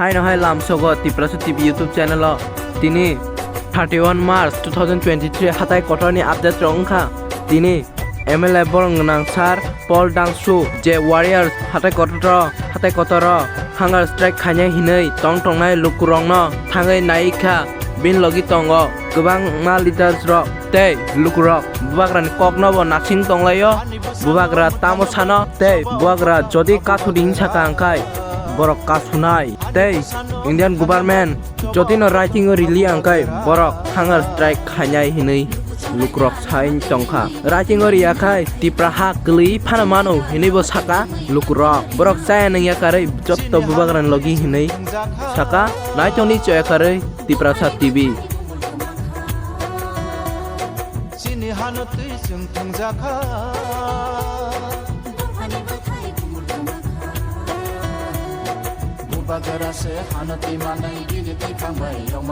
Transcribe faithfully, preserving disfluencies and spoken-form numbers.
Haino hai lamsogo Tiprasa T V YouTube channel o tini thirty-one March two thousand twenty-three hatai kotorni update rok wngkha. Tini M L A borok gwnang sir Paul Dangsu je Warriors hatai kotor hatai kotoro hunger strike khainai hinwi tong tongnai lukurokno thangwi naikha. Bini logi tongo kwbangma leaders rok tei lukurok bubagrani kokno bo nasing tonglaio. Bubagra tamo sano tei bubagra jodi kathudi hinsaka hwnkhe borok kasunai tei Indian government jotino writing o rili hwnkhe borok hunger strike khainai hinwi lukurok sai tongkha. Writing o riya khai Tipra ha kwlwi phano mano hinwi bo saka lukurok. Borok chaya nungya karwi jotto bubagrani logi hinwi saka. Naitokni choya karwi Tiprasa T V. Chini hano twi chwng thwngjakha. Bubagra se hano twi manai bini twi thangbai yongma.